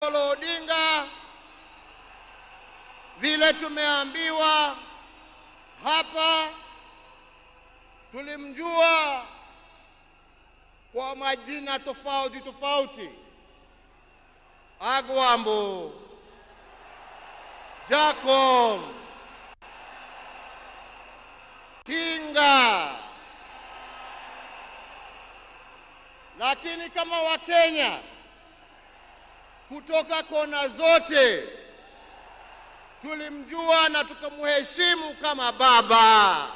Amolo Odinga, vile tumeambiwa hapa, tulimjua kwa majina tofauti tofauti: Agwambo, Jacob, Tinga. Lakini kama Wakenya kutoka kona zote tulimjua na tukamheshimu kama baba.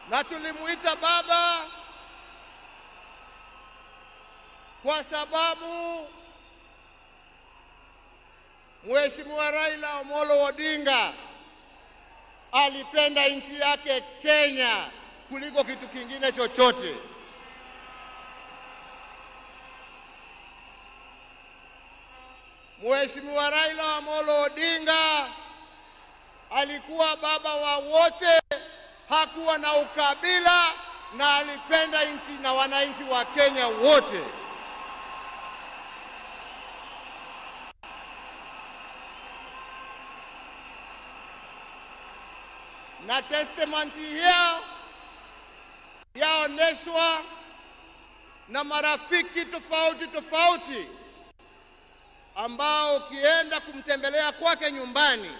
Na tulimuita baba kwa sababu Mheshimiwa Raila Amolo Odinga alipenda nchi yake Kenya kuliko kitu kingine chochote. Mheshimiwa Raila Amolo Odinga alikuwa baba wa wote, hakuwa na ukabila na alipenda nchi na wananchi wa Kenya wote. Na testament hiyo yaoneshwa na marafiki tofauti tofauti ambao ukienda kumtembelea kwake nyumbani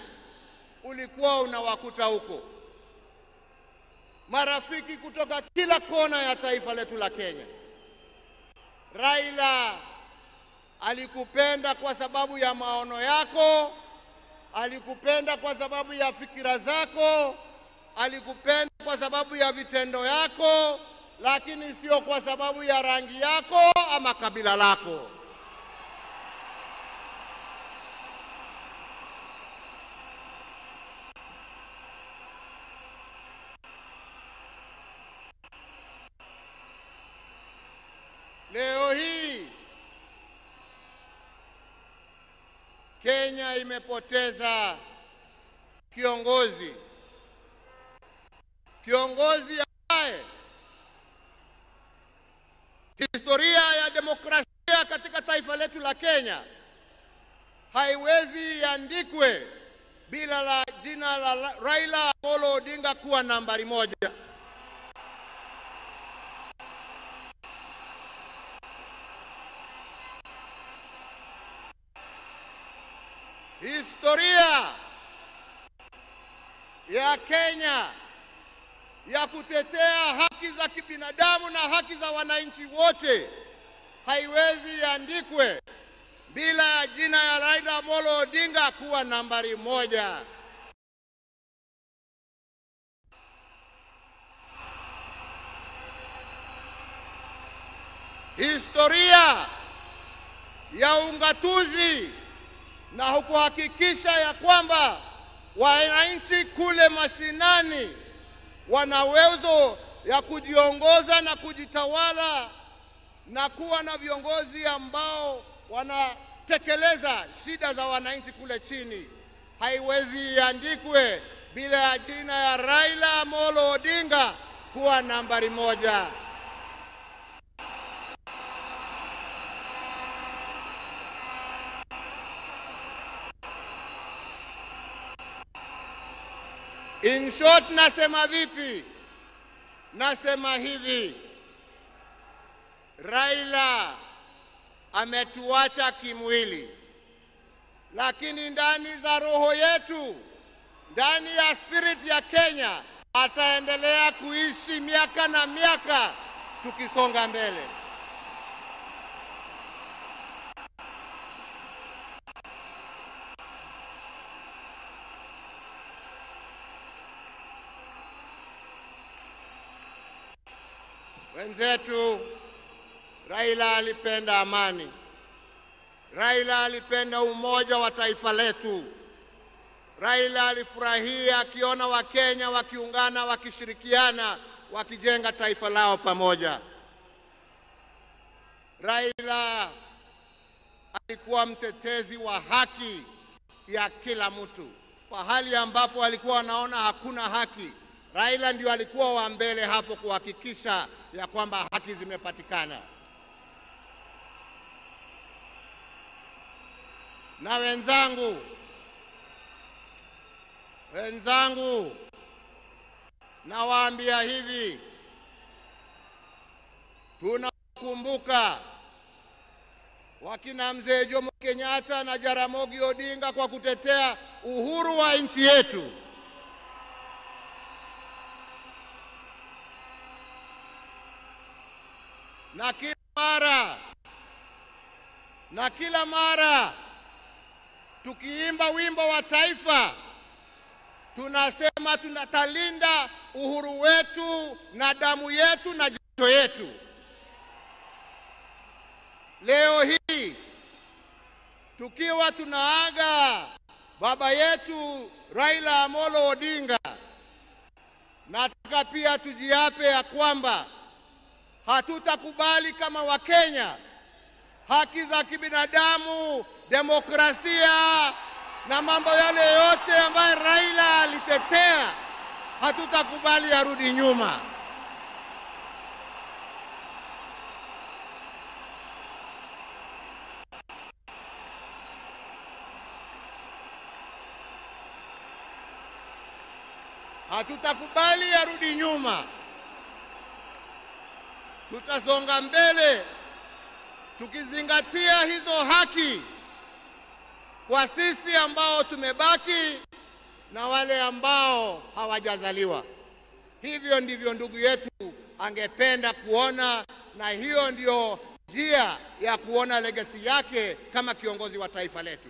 ulikuwa unawakuta huko. Marafiki kutoka kila kona ya taifa letu la Kenya. Raila alikupenda kwa sababu ya maono yako, alikupenda kwa sababu ya fikira zako, alikupenda kwa sababu ya vitendo yako, lakini sio kwa sababu ya rangi yako ama kabila lako. Leo hii Kenya imepoteza kiongozi. Kiongozi ambaye historia ya demokrasia katika taifa letu la Kenya haiwezi iandikwe bila la jina la Raila Amolo Odinga kuwa nambari moja. Historia ya Kenya ya kutetea haki za kibinadamu na haki za wananchi wote haiwezi iandikwe bila ya jina ya Raila Amolo Odinga kuwa nambari moja. Historia ya ungatuzi na kuhakikisha ya kwamba wananchi kule mashinani wana uwezo ya kujiongoza na kujitawala na kuwa na viongozi ambao wanatekeleza shida za wananchi kule chini, haiwezi iandikwe bila ya jina ya Raila Amolo Odinga kuwa nambari moja. In short, nasema vipi? Nasema hivi: Raila ametuacha kimwili, lakini ndani za roho yetu, ndani ya spirit ya Kenya, ataendelea kuishi miaka na miaka tukisonga mbele. Wenzetu, Raila alipenda amani. Raila alipenda umoja wa taifa letu. Raila alifurahia akiona Wakenya wakiungana, wakishirikiana, wakijenga taifa lao pamoja. Raila alikuwa mtetezi wa haki ya kila mtu. pahali ambapo walikuwa wanaona hakuna haki, Raila ndio alikuwa wa mbele hapo kuhakikisha ya kwamba haki zimepatikana. Na wenzangu, nawaambia hivi, tunakumbuka wakina Mzee Jomo Kenyatta na Jaramogi Odinga kwa kutetea uhuru wa nchi yetu. Na kila mara tukiimba wimbo wa taifa tunasema tunatalinda uhuru wetu na damu yetu na jasho yetu. Leo hii tukiwa tunaaga baba yetu Raila Amolo Odinga, nataka pia tujiape ya kwamba hatutakubali kama Wakenya haki za kibinadamu, demokrasia na mambo yale yote ambayo Raila alitetea, hatutakubali yarudi nyuma. Hatutakubali yarudi nyuma. Tutasonga mbele tukizingatia hizo haki kwa sisi ambao tumebaki na wale ambao hawajazaliwa. Hivyo ndivyo ndugu yetu angependa kuona, na hiyo ndio njia ya kuona legacy yake kama kiongozi wa taifa letu.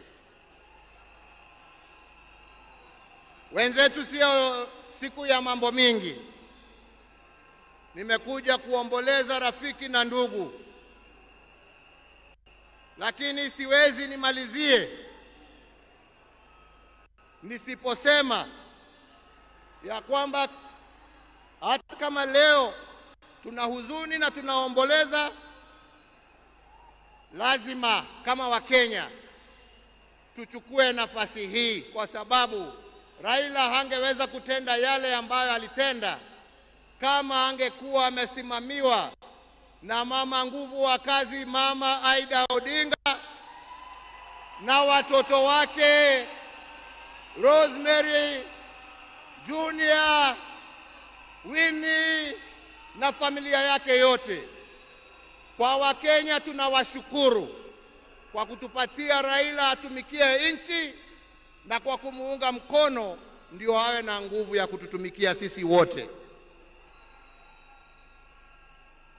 Wenzetu, sio siku ya mambo mingi. Nimekuja kuomboleza rafiki na ndugu, lakini siwezi nimalizie nisiposema ya kwamba hata kama leo tuna huzuni na tunaomboleza, lazima kama Wakenya tuchukue nafasi hii, kwa sababu Raila hangeweza kutenda yale ambayo alitenda kama angekuwa amesimamiwa na mama nguvu wa kazi, Mama Aida Odinga, na watoto wake Rosemary, Junior, Winnie na familia yake yote. Kwa Wakenya tunawashukuru kwa kutupatia Raila atumikie nchi na kwa kumuunga mkono ndio awe na nguvu ya kututumikia sisi wote.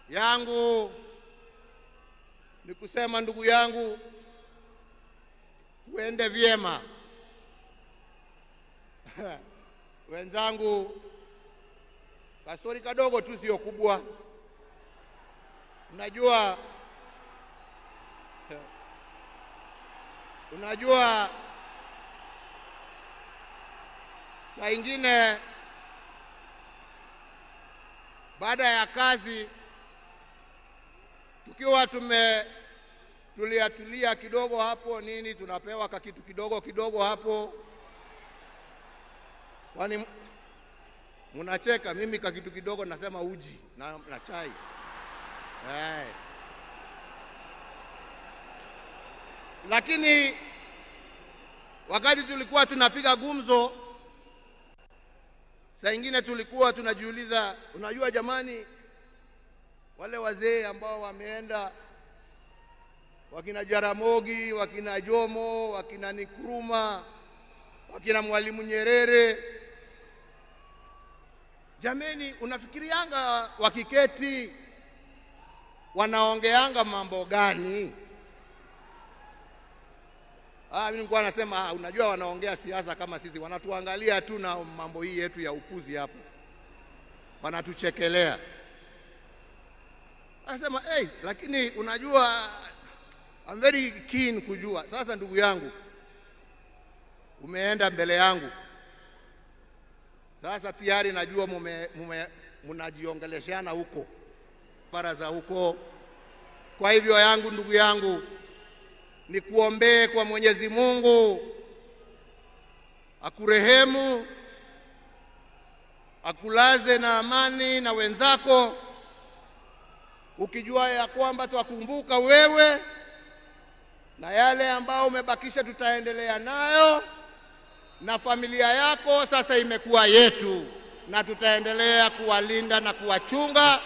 Yangu ni kusema, ndugu yangu, tuende vyema. Wenzangu, kastori kadogo tu, sio kubwa. Unajua saa ingine baada ya kazi tukiwa tumetulia tulia kidogo hapo nini, tunapewa kakitu kidogo kidogo hapo. Kwani mnacheka? Mimi kakitu kidogo nasema uji na chai. Hey. Lakini wakati tulikuwa tunapiga gumzo, saa ingine tulikuwa tunajiuliza, unajua jamani, wale wazee ambao wameenda, wakina Jaramogi, wakina Jomo, wakina Nkrumah, wakina Mwalimu Nyerere, jameni, unafikirianga wakiketi wanaongeanga mambo gani? Mimi nilikuwa nasema, unajua wanaongea siasa kama sisi, wanatuangalia tu na mambo hii yetu ya upuzi hapa, wanatuchekelea. Anasema, hey, lakini unajua I'm very keen kujua. Sasa ndugu yangu, umeenda mbele yangu. Sasa tayari najua mnajiongeleshana huko baraza huko. Kwa hivyo yangu, ndugu yangu, nikuombee kwa Mwenyezi Mungu akurehemu, akulaze na amani na wenzako, ukijua ya kwamba twakumbuka wewe na yale ambao umebakisha tutaendelea nayo, na familia yako sasa imekuwa yetu, na tutaendelea kuwalinda na kuwachunga.